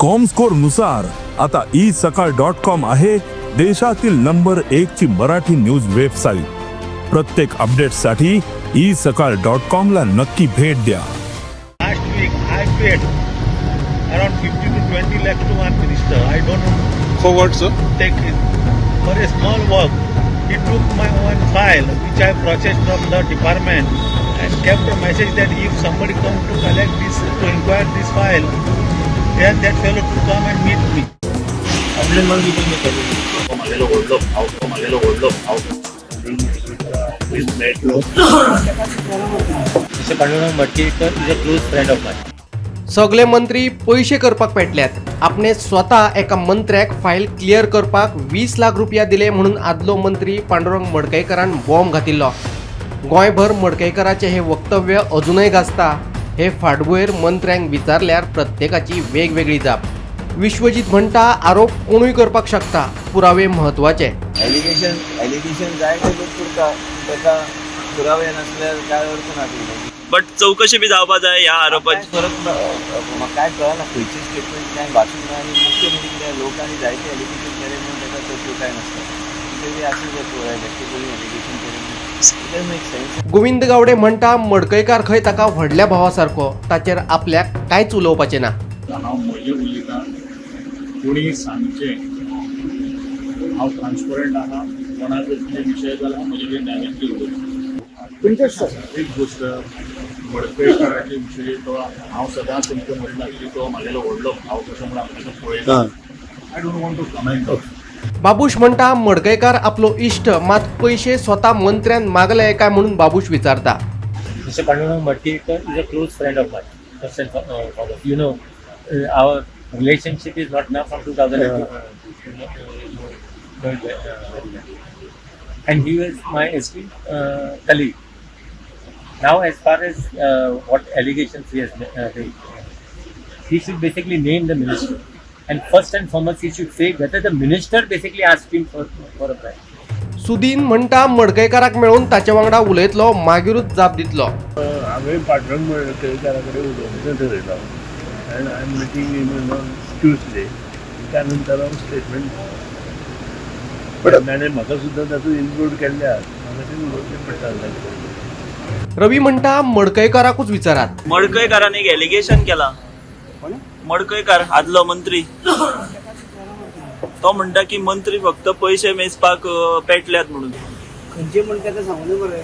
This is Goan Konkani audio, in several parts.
कॉमस्कोर नुसार आता ई सकाळ डॉट कॉम आहे देशातील नंबर एक ची मराठी न्यूज वेबसाईट. प्रत्येक अपडेटसाठी ई सकाळ डॉट कॉम ला नक्की भेट द्या. Last week I paid around 15 to 20 lakhs to one minister. I don't want For what, sir? To take it for a small work. He took my one file which I processed from the department and kept a message that if somebody come to collect this, to inquire this file, then that fellow to come and meet me. म्हागेलो व्हडलो भाव, तो म्हागेलो व्हडलो भाव. Mr. Pandurang Madkekar is a close friend of mine. सगळे मंत्री पयशे करपाक पेटल्यात. आपणे स्वता एका मंत्र्याक फायल क्लियर करपाक 20 लाख रुपया दिले म्हणून आदलो मंत्री पांडुरंग मडकयकरान बॉम्ब घातिल्लो. गोंयभर मडकयकराचें हें वक्तव्य अजुनय गाजता. हे फाटभुंयेर मंत्र्यांक विचारल्यार प्रत्येकाची वेगवेगळी जाप. विश्वजीत म्हणटा, आरोप कोणूय करपाक शकता, पुरावे म्हत्वाचे. एलिगेशन, एलिगेशन जायते लोक करता. ताका पुरावे नासल्यार काय अर्थ ना ते. बट चौकशी बी जावपा जाय ह्या काय आरोपाची. फरक ना, म्हाका काय कळना, खंयचे स्टेटमेंट काय वाचूंक ना. आनी मुख्य म्हणजे कितें, लोकांनी जायते एलिगेशन केले म्हणून ताका तसल्यो काय नासता. कितें बी आसूं जाता, व्यक्ती कोणी एलिगेशन केलें, it make sense. Govind Gawade म्हणटा, मडकयकार खंय ताका व्हडल्या भावा सारको, ताचेर आपल्याक कांयच उलोवपाचें ना. हांव म्हजें उलयतां. कोणी सांगचें, हांव ट्रान्सपरंट आहा. कोणाक कितें विशय जाल्यार हांव म्हजे कडेन डायरेक्टली उलयतां. एक गोश्ट, मडकयकाराचे विशयी तो हांव सदांच तुमकां म्हणलां की तो म्हागेलो व्हडलो भाव कसो म्हूण हांव ताका पळयता. I don't want to comment. Babush म्हणटा, मडकयकार आपलो इश्ट, मात पयशे स्वता मंत्र्यान मागले काय म्हणून बाबूश विचारता. Mr. Pandurang Madkekar is a close friend of mine. First and foremost, our relationship is not now from 2002. You know it very well. And he was my esteemed colleague. Now, as far as what allegations he has raised, he should basically name the minister. And first and foremost, he should say whether the minister basically asked him for a bribe. Sudin म्हणटा, मडकयकाराक मेळून ताचे वांगडा उलयतलो, मागीरूच जाप दितलो. हांवें पांडुरंग मडकयकारा कडेन उलोवपाचें ठरयलां and I am meeting him on Tuesday. त्या नंतर हांव स्टेटमेंट ताणें म्हाका सुद्दां तातूंत इन्क्लूड केल्लें आसा, म्हाका तें उलोवचें पडटा ताचे कडेन. रवी म्हणटा, मडकयकाराकूच विचारात. मडकयकारान एक एलिगेशन केला. मडकयकार आदलो मंत्री, तो म्हणटा की मंत्री फक्त पयशे मेजपाक पेटल्यात म्हणून. खंयचे म्हण ताका सांगून मरे.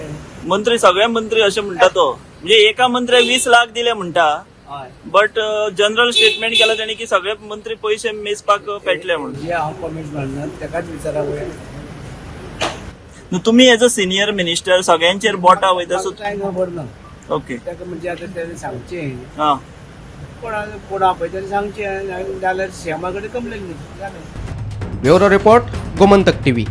मंत्री, सगळे मंत्री अशें म्हणटा तो. म्हणजे एका मंत्र्याक 20 लाख दिले म्हणटा, बट जनरल स्टेटमेंट केला तेणी की सगळे मंत्री पयशे मेजपाक पेटले म्हणून. जे हांव कॉमेंट्स मारना, ताकाच विचारा पळय. न्हू, तुमी एज अ सिनियर मिनिस्टर सगळ्यांचेर बोटां वयता, सो काय खबर ना. ताका म्हणजे आतां तेणें सांगचें, कोणा कोण आपयता तेणें सांगचें, जाल्यार सीएमा कडेन कंप्लेन दिवची, जालें. Bureau report, Gomantak TV.